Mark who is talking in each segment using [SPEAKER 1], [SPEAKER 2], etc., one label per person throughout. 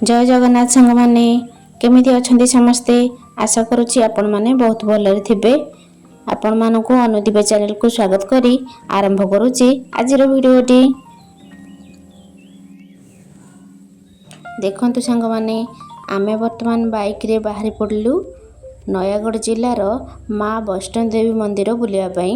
[SPEAKER 1] ଜୟ ଜଗନ୍ନାଥ ସାଙ୍ଗମାନେ, କେମିତି ଅଛନ୍ତି ସମସ୍ତେ? ଆଶା କରୁଛି ଆପଣମାନେ ବହୁତ ଭଲରେ ଥିବେ। ଆପଣମାନଙ୍କୁ ଅନୁଦୀପ ଚ୍ୟାନେଲକୁ ସ୍ୱାଗତ କରି ଆରମ୍ଭ କରୁଛି ଆଜିର ଭିଡ଼ିଓଟି। ଦେଖନ୍ତୁ ସାଙ୍ଗମାନେ, ଆମେ ବର୍ତ୍ତମାନ ବାଇକ୍ରେ ବାହାରି ପଡ଼ିଲୁ ନୟାଗଡ଼ ଜିଲ୍ଲାର ମା ବୈଷ୍ଣୋ ଦେବୀ ମନ୍ଦିର ବୁଲିବା ପାଇଁ।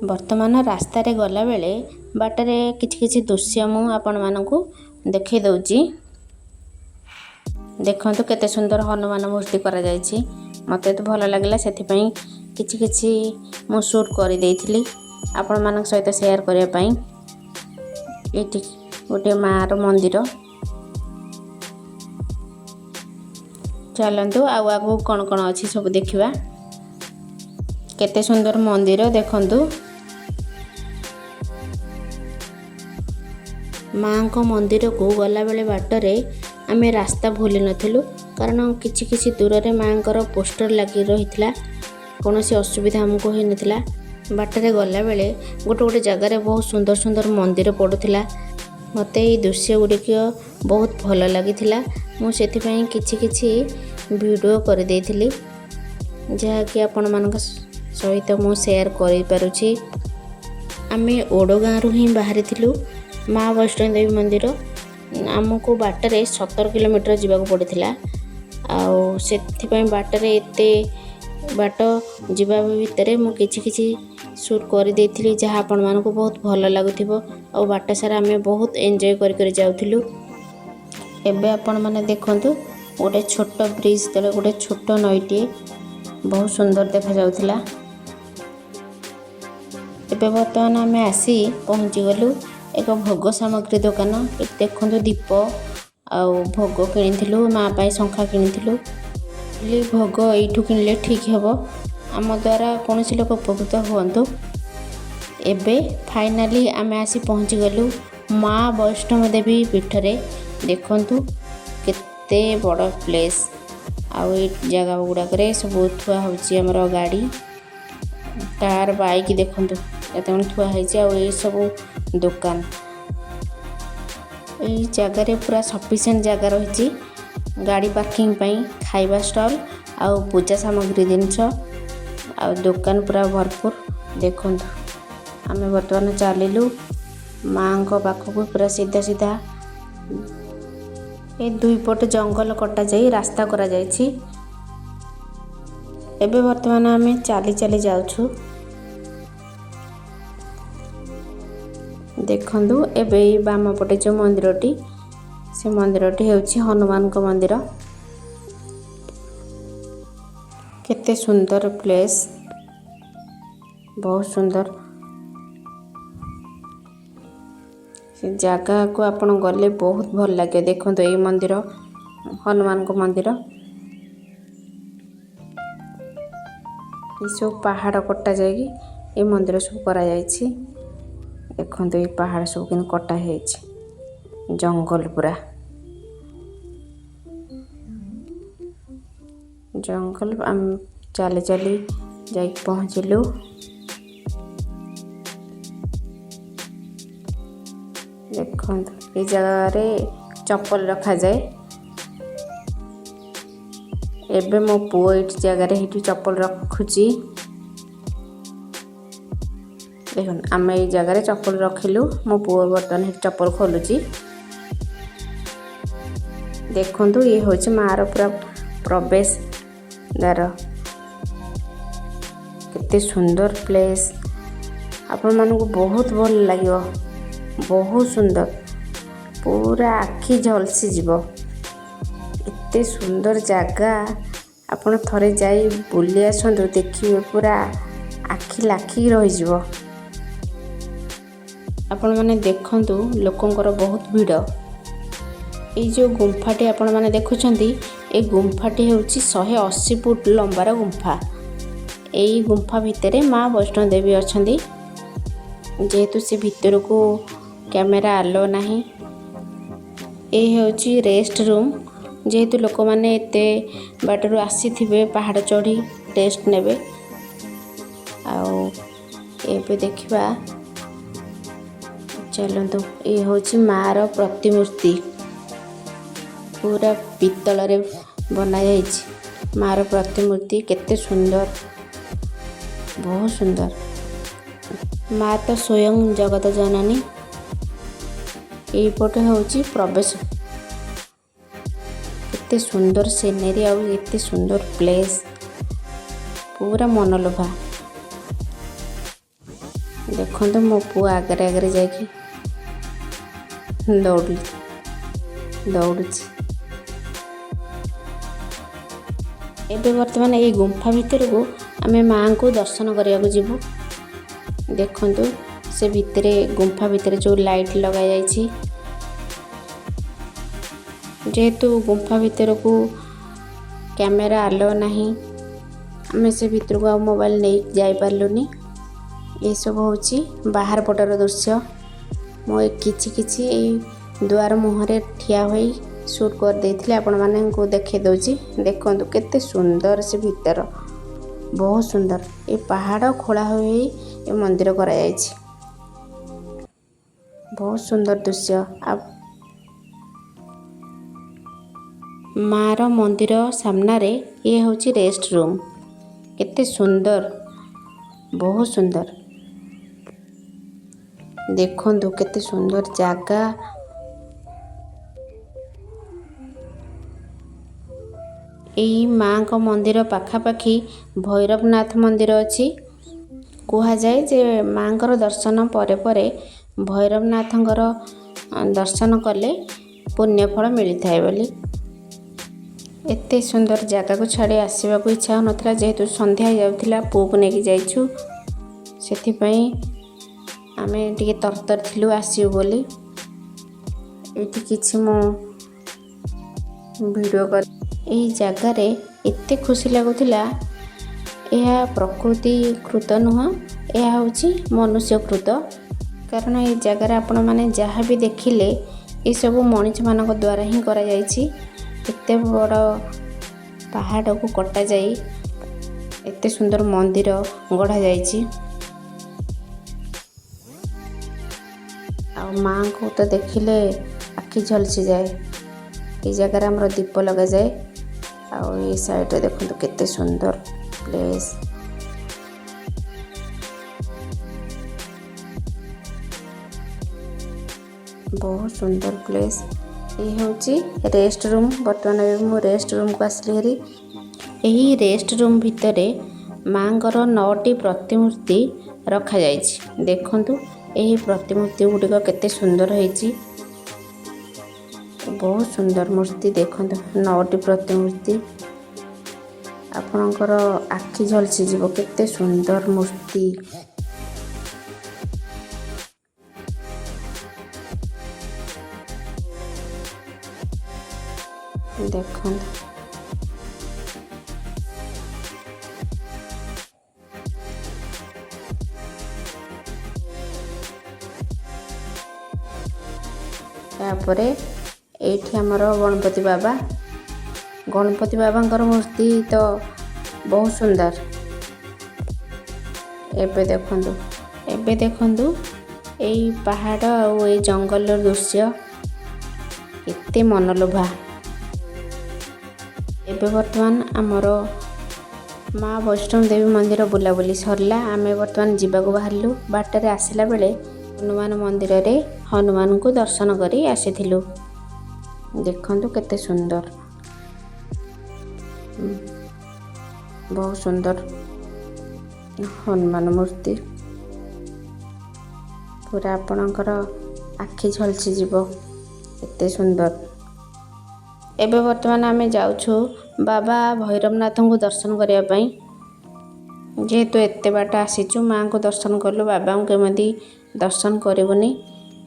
[SPEAKER 1] ବର୍ତ୍ତମାନ ରାସ୍ତାରେ ଗଲାବେଳେ ବାଟରେ କିଛି କିଛି ଦୃଶ୍ୟ ମୁଁ ଆପଣମାନଙ୍କୁ ଦେଖାଇ ଦେଉଛି। ଦେଖନ୍ତୁ, କେତେ ସୁନ୍ଦର ହନୁମାନ ମୂର୍ତ୍ତି କରାଯାଇଛି। ମୋତେ ତ ଭଲ ଲାଗିଲା, ସେଥିପାଇଁ କିଛି କିଛି ମୁଁ ସୁଟ୍ କରିଦେଇଥିଲି ଆପଣମାନଙ୍କ ସହିତ ସେୟାର କରିବା ପାଇଁ। ଏଇଠି ଗୋଟିଏ ମାଆର ମନ୍ଦିର। ଚାଲନ୍ତୁ, ଆଉ ଆଗକୁ କ'ଣ କ'ଣ ଅଛି ସବୁ ଦେଖିବା। କେତେ ସୁନ୍ଦର ମନ୍ଦିର ଦେଖନ୍ତୁ। ମାଆଙ୍କ ମନ୍ଦିରକୁ ଗଲାବେଳେ ବାଟରେ ଆମେ ରାସ୍ତା ଭୁଲି ନଥିଲୁ, କାରଣ କିଛି କିଛି ଦୂରରେ ମାଆଙ୍କର ପୋଷ୍ଟର ଲାଗି ରହିଥିଲା। କୌଣସି ଅସୁବିଧା ଆମକୁ ହୋଇନଥିଲା। ବାଟରେ ଗଲାବେଳେ ଗୋଟେ ଗୋଟେ ଜାଗାରେ ବହୁତ ସୁନ୍ଦର ସୁନ୍ଦର ମନ୍ଦିର ପଡ଼ୁଥିଲା। ମୋତେ ଏଇ ଦୃଶ୍ୟ ଗୁଡ଼ିକ ବହୁତ ଭଲ ଲାଗିଥିଲା। ମୁଁ ସେଥିପାଇଁ କିଛି କିଛି ଭିଡ଼ିଓ କରିଦେଇଥିଲି, ଯାହାକି ଆପଣମାନଙ୍କ ସହିତ ମୁଁ ସେୟାର କରିପାରୁଛି। ଆମେ ଓଡ଼ଗାଁରୁ ହିଁ ବାହାରିଥିଲୁ ମା ବୈଷ୍ଣୋ ଦେବୀ ମନ୍ଦିର। ଆମକୁ ବାଟରେ 17 କିଲୋମିଟର ଯିବାକୁ ପଡ଼ିଥିଲା। ଆଉ ସେଥିପାଇଁ ବାଟରେ ଏତେ ବାଟ ଯିବା ଭିତରେ ମୁଁ କିଛି କିଛି ସୁଟ୍ କରିଦେଇଥିଲି, ଯାହା ଆପଣମାନଙ୍କୁ ବହୁତ ଭଲ ଲାଗୁଥିବ। ଆଉ ବାଟ ସାରା ଆମେ ବହୁତ ଏନ୍ଜୟ କରି କରି ଯାଉଥିଲୁ। ଏବେ ଆପଣମାନେ ଦେଖନ୍ତୁ, ଗୋଟେ ଛୋଟ ବ୍ରିଜ୍ ତଳେ ଗୋଟେ ଛୋଟ ନଈଟିଏ ବହୁତ ସୁନ୍ଦର ଦେଖାଯାଉଥିଲା। ଏବେ ବର୍ତ୍ତମାନ ଆମେ ଆସି ପହଞ୍ଚିଗଲୁ ଏକ ଭୋଗ ସାମଗ୍ରୀ ଦୋକାନ। ଏଠି ଦେଖନ୍ତୁ, ଦୀପ ଆଉ ଭୋଗ କିଣିଥିଲୁ, ମା ପାଇଁ ଶଙ୍ଖା କିଣିଥିଲୁ। ଭୋଗ ଏଇଠୁ କିଣିଲେ ଠିକ୍ ହେବ, ଆମ ଦ୍ୱାରା କୌଣସି ଲୋକ ଉପକୃତ ହୁଅନ୍ତୁ। ଏବେ ଫାଇନାଲି ଆମେ ଆସି ପହଞ୍ଚିଗଲୁ ମା ବୈଷ୍ଣବ ଦେବୀ ପୀଠରେ। ଦେଖନ୍ତୁ, କେତେ ବଡ଼ ପ୍ଲେସ୍। ଆଉ ଏଇ ଜାଗା ଗୁଡ଼ାକରେ ସବୁ ଥୁଆ ହେଉଛି ଆମର ଗାଡ଼ି, କାର୍, ବାଇକ୍। ଦେଖନ୍ତୁ କେତେ କ'ଣ ଥୁଆ ହେଇଛି। ଆଉ ଏଇ ସବୁ ଦୋକାନ। ଏଇ ଜାଗାରେ ପୁରା ସଫିସିଏଣ୍ଟ ଜାଗା ରହିଛି ଗାଡ଼ି ପାର୍କିଂ ପାଇଁ, ଖାଇବା ଷ୍ଟଲ୍ ଆଉ ପୂଜା ସାମଗ୍ରୀ ଜିନିଷ ଆଉ ଦୋକାନ ପୁରା ଭରପୁର। ଦେଖନ୍ତୁ, ଆମେ ବର୍ତ୍ତମାନ ଚାଲିଲୁ ମାଙ୍କ ପାଖକୁ ପୁରା ସିଧା ସିଧା। ଏ ଦୁଇ ପଟେ ଜଙ୍ଗଲ କଟାଯାଇ ରାସ୍ତା କରାଯାଇଛି। ଏବେ ବର୍ତ୍ତମାନ ଆମେ ଚାଲି ଚାଲି ଯାଉଛୁ। ଦେଖନ୍ତୁ, ଏବେ ଏଇ ବାମ ପଟେ ଯେଉଁ ମନ୍ଦିରଟି, ସେ ମନ୍ଦିରଟି ହେଉଛି ହନୁମାନଙ୍କ ମନ୍ଦିର। କେତେ ସୁନ୍ଦର ପ୍ଲେସ୍, ବହୁତ ସୁନ୍ଦର। ସେ ଜାଗାକୁ ଆପଣ ଗଲେ ବହୁତ ଭଲ ଲାଗିବ। ଦେଖନ୍ତୁ, ଏଇ ମନ୍ଦିର ହନୁମାନଙ୍କ ମନ୍ଦିର। ଏସବୁ ପାହାଡ଼ କଟା ଯାଇକି ଏ ମନ୍ଦିର ସବୁ କରାଯାଇଛି। ଦେଖନ୍ତୁ, ଏଇ ପାହାଡ଼ ସବୁ କେମିତି କଟା ହେଇଛି, ଜଙ୍ଗଲ, ପୁରା ଜଙ୍ଗଲ। ଆମେ ଚାଲି ଚାଲି ଯାଇକି ପହଞ୍ଚିଲୁ। ଦେଖନ୍ତୁ, ଏଇ ଜାଗାରେ ଚପଲ ରଖାଯାଏ। ଏବେ ମୋ ପୁଅ ଏଇଠି ଜାଗାରେ ଏଇଠି ଚପଲ ରଖୁଛି। ଦେଖନ୍ତୁ, ଆମେ ଏଇ ଜାଗାରେ ଚପଲ ରଖିଲୁ। ମୋ ପୁଅ ବର୍ତ୍ତମାନ ଏଠି ଚପଲ ଖୋଲୁଛି। ଦେଖନ୍ତୁ, ଇଏ ହେଉଛି ମାଆର ପୁରା ପ୍ରବେଶ ଦ୍ୱାର। କେତେ ସୁନ୍ଦର ପ୍ଲେସ୍, ଆପଣମାନଙ୍କୁ ବହୁତ ଭଲ ଲାଗିବ। ବହୁତ ସୁନ୍ଦର, ପୁରା ଆଖି ଝଲସି ଯିବ। ଏତେ ସୁନ୍ଦର ଜାଗା, ଆପଣ ଥରେ ଯାଇ ବୁଲି ଆସନ୍ତୁ, ଦେଖିବେ ପୁରା ଆଖି ଲାଖିକି ରହିଯିବ। ଆପଣମାନେ ଦେଖନ୍ତୁ, ଲୋକଙ୍କର ବହୁତ ଭିଡ଼। ଏଇ ଯେଉଁ ଗୁମ୍ଫାଟି ଆପଣମାନେ ଦେଖୁଛନ୍ତି, ଏ ଗୁମ୍ଫାଟି ହେଉଛି 180 ଫୁଟ ଲମ୍ବାର ଗୁମ୍ଫା। ଏଇ ଗୁମ୍ଫା ଭିତରେ ମା ବୈଷ୍ଣୋ ଦେବୀ ଅଛନ୍ତି। ଯେହେତୁ ସେ ଭିତରକୁ କ୍ୟାମେରା ଆଲାଓ ନାହିଁ। ଏ ହେଉଛି ରେଷ୍ଟ ରୁମ୍। ଯେହେତୁ ଲୋକମାନେ ଏତେ ବାଟରୁ ଆସିଥିବେ ପାହାଡ଼ ଚଢ଼ି, ରେଷ୍ଟ ନେବେ। ଆଉ ଏବେ ଦେଖିବା ଚାଲନ୍ତୁ, ଇଏ ହେଉଛି ମାଆର ପ୍ରତିମୂର୍ତ୍ତି। ପୁରା ପିତ୍ତଳରେ ବନାଯାଇଛି ମାଆର ପ୍ରତିମୂର୍ତ୍ତି। କେତେ ସୁନ୍ଦର, ବହୁତ ସୁନ୍ଦର। ମା ତ ସ୍ୱୟଂ ଜଗତ ଜନନୀ। ଏଇପଟେ ହେଉଛି ପ୍ରବେଶ। କେତେ ସୁନ୍ଦର ସିନେରୀ ଆଉ ଏତେ ସୁନ୍ଦର ପ୍ଲେସ୍, ପୁରା ମନଲୋଭା। ଦେଖନ୍ତୁ, ମୋ ପୁଅ ଆଗରେ ଆଗରେ ଯାଇକି ଦୌଡ଼ୁଛି। ଏବେ ବର୍ତ୍ତମାନ ଏଇ ଗୁମ୍ଫା ଭିତରକୁ ଆମେ ମାଆଙ୍କୁ ଦର୍ଶନ କରିବାକୁ ଯିବୁ। ଦେଖନ୍ତୁ, ସେ ଭିତରେ, ଗୁମ୍ଫା ଭିତରେ ଯେଉଁ ଲାଇଟ୍ ଲଗାଯାଇଛି। ଯେହେତୁ ଗୁମ୍ଫା ଭିତରକୁ କ୍ୟାମେରା ଆଲାଉ ନାହିଁ, ଆମେ ସେ ଭିତରକୁ ଆଉ ମୋବାଇଲ ନେଇ ଯାଇପାରିଲୁନି। ଏସବୁ ହେଉଛି ବାହାର ପଟର ଦୃଶ୍ୟ। ମୁଁ ଏ କିଛି କିଛି ଏଇ ଦୁଆର ମୁହଁରେ ଠିଆ ହୋଇ ସୁଟ୍ କରିଦେଇଥିଲି, ଆପଣମାନଙ୍କୁ ଦେଖାଇ ଦେଉଛି। ଦେଖନ୍ତୁ, କେତେ ସୁନ୍ଦର ସେ ଭିତର, ବହୁତ ସୁନ୍ଦର। ଏ ପାହାଡ଼ ଖୋଳା ହୋଇ ଏ ମନ୍ଦିର କରାଯାଇଛି। ବହୁତ ସୁନ୍ଦର ଦୃଶ୍ୟ। ଆଉ ମାର ମନ୍ଦିର ସାମ୍ନାରେ ଇଏ ହେଉଛି ରେଷ୍ଟ ରୁମ୍। କେତେ ସୁନ୍ଦର, ବହୁତ ସୁନ୍ଦର। ଦେଖନ୍ତୁ, କେତେ ସୁନ୍ଦର ଜାଗା। ଏଇ ମାଙ୍କ ମନ୍ଦିର ପାଖାପାଖି ଭୈରବନାଥ ମନ୍ଦିର ଅଛି। କୁହାଯାଏ ଯେ ମାଙ୍କର ଦର୍ଶନ ପରେ ପରେ ଭୈରବନାଥଙ୍କର ଦର୍ଶନ କଲେ ପୁଣ୍ୟଫଳ ମିଳିଥାଏ ବୋଲି। ଏତେ ସୁନ୍ଦର ଜାଗାକୁ ଛାଡ଼ି ଆସିବାକୁ ଇଚ୍ଛା ହେଉନଥିଲା। ଯେହେତୁ ସନ୍ଧ୍ୟା ହେଇଯାଉଥିଲା, ପୁଅକୁ ନେଇକି ଯାଇଛୁ, ସେଥିପାଇଁ ଆମେ ଟିକେ ତରତର ଥିଲୁ ଆସିବୁ ବୋଲି। ଏଇଠି କିଛି ମୁଁ ଭିଡ଼ିଓ କରି ଏହି ଜାଗାରେ ଏତେ ଖୁସି ଲାଗୁଥିଲା। ଏହା ପ୍ରକୃତିକୃତ ନୁହଁ, ଏହା ହେଉଛି ମନୁଷ୍ୟକୃତ। କାରଣ ଏଇ ଜାଗାରେ ଆପଣମାନେ ଯାହା ବି ଦେଖିଲେ, ଏସବୁ ମଣିଷମାନଙ୍କ ଦ୍ୱାରା ହିଁ କରାଯାଇଛି। ଏତେ ବଡ଼ ପାହାଡ଼କୁ କଟାଯାଇ ଏତେ ସୁନ୍ଦର ମନ୍ଦିର ଗଢ଼ାଯାଇଛି। ଆଉ ମାଆଙ୍କୁ ତ ଦେଖିଲେ ଆଖି ଝଲସିଯାଏ। ଏଇ ଜାଗାରେ ଆମର ଦୀପ ଲଗାଯାଏ। ଆଉ ଏଇ ସାଇଡ଼ରେ ଦେଖନ୍ତୁ, କେତେ ସୁନ୍ଦର ପ୍ଲେସ୍। ବହୁତ ସୁନ୍ଦର ପ୍ଲେସ୍। ଏଇ ହେଉଛି ରେଷ୍ଟ ରୁମ୍। ବର୍ତ୍ତମାନ ଏବେ ମୁଁ ରେଷ୍ଟ ରୁମ୍କୁ ଆସିଲି ହେରି। ଏହି ରେଷ୍ଟ ରୁମ୍ ଭିତରେ ମାଆଙ୍କର ନଅଟି ପ୍ରତିମୂର୍ତ୍ତି ରଖାଯାଇଛି। ଦେଖନ୍ତୁ, ଏହି ପ୍ରତିମୂର୍ତ୍ତି ଗୁଡ଼ିକ କେତେ ସୁନ୍ଦର ହେଇଛି। ବହୁତ ସୁନ୍ଦର ମୂର୍ତ୍ତି। ଦେଖନ୍ତୁ, ନଅଟି ପ୍ରତିମୂର୍ତ୍ତି, ଆପଣଙ୍କର ଆଖି ଝଲସିଯିବ, କେତେ ସୁନ୍ଦର ମୂର୍ତ୍ତି। ଦେଖନ୍ତୁ। ତାପରେ ଏଇଠି ଆମର ଗଣପତି ବାବା। ଗଣପତି ବାବାଙ୍କର ମୂର୍ତ୍ତି ତ ବହୁତ ସୁନ୍ଦର। ଏବେ ଦେଖନ୍ତୁ, ଏବେ ଦେଖନ୍ତୁ ଏଇ ପାହାଡ଼ ଆଉ ଏଇ ଜଙ୍ଗଲର ଦୃଶ୍ୟ କେତେ ମନଲୋଭା। ଏବେ ବର୍ତ୍ତମାନ ଆମର ମା ବୈଷ୍ଣବ ଦେବୀ ମନ୍ଦିର ବୁଲାବୁଲି ସରିଲା। ଆମେ ବର୍ତ୍ତମାନ ଯିବାକୁ ବାହାରିଲୁ। ବାଟରେ ଆସିଲା ବେଳେ ହନୁମାନ ମନ୍ଦିରରେ ହନୁମାନଙ୍କୁ ଦର୍ଶନ କରି ଆସିଥିଲୁ। ଦେଖନ୍ତୁ, କେତେ ସୁନ୍ଦର, ବହୁତ ସୁନ୍ଦର ହନୁମାନ ମୂର୍ତ୍ତି। ପୁରା ଆପଣଙ୍କର ଆଖି ଝଲସିଯିବ, ଏତେ ସୁନ୍ଦର। ଏବେ ବର୍ତ୍ତମାନ ଆମେ ଯାଉଛୁ ବାବା ଭୈରବନାଥଙ୍କୁ ଦର୍ଶନ କରିବା ପାଇଁ। ଯେହେତୁ ଏତେ ବାଟ ଆସିଛୁ, ମାଆଙ୍କୁ ଦର୍ଶନ କଲୁ, ବାବାଙ୍କୁ କେମିତି ଦର୍ଶନ କରିବୁନି?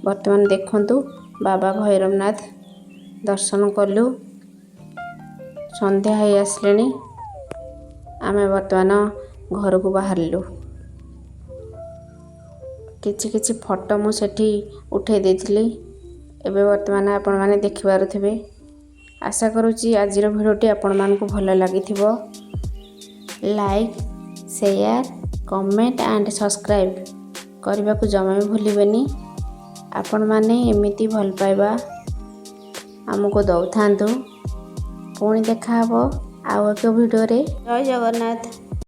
[SPEAKER 1] ବର୍ତ୍ତମାନ ଦେଖନ୍ତୁ, ବାବା ଭୈରବନାଥ ଦର୍ଶନ କଲୁ। ସନ୍ଧ୍ୟା ହେଇ ଆସିଲେଣି। ଆମେ ବର୍ତ୍ତମାନ ଘରକୁ ବାହାରିଲୁ। କିଛି କିଛି ଫଟୋ ମୁଁ ସେଠି ଉଠାଇ ଦେଇଥିଲି, ଏବେ ବର୍ତ୍ତମାନ ଆପଣମାନେ ଦେଖିପାରୁଥିବେ। ଆଶା କରୁଛି ଆଜିର ଭିଡ଼ିଓଟି ଆପଣମାନଙ୍କୁ ଭଲ ଲାଗିଥିବ। Like, share, comment and subscribe କରିବାକୁ ଜମା ବି ଭୁଲିବେନି। ଆପଣମାନେ ଏମିତି ଭଲ ପାଇବା ଆମକୁ ଦେଉଥାନ୍ତୁ। ପୁଣି ଦେଖାହେବ ଆଉ ଏକ ଭିଡ଼ିଓରେ। ଜୟ ଜଗନ୍ନାଥ।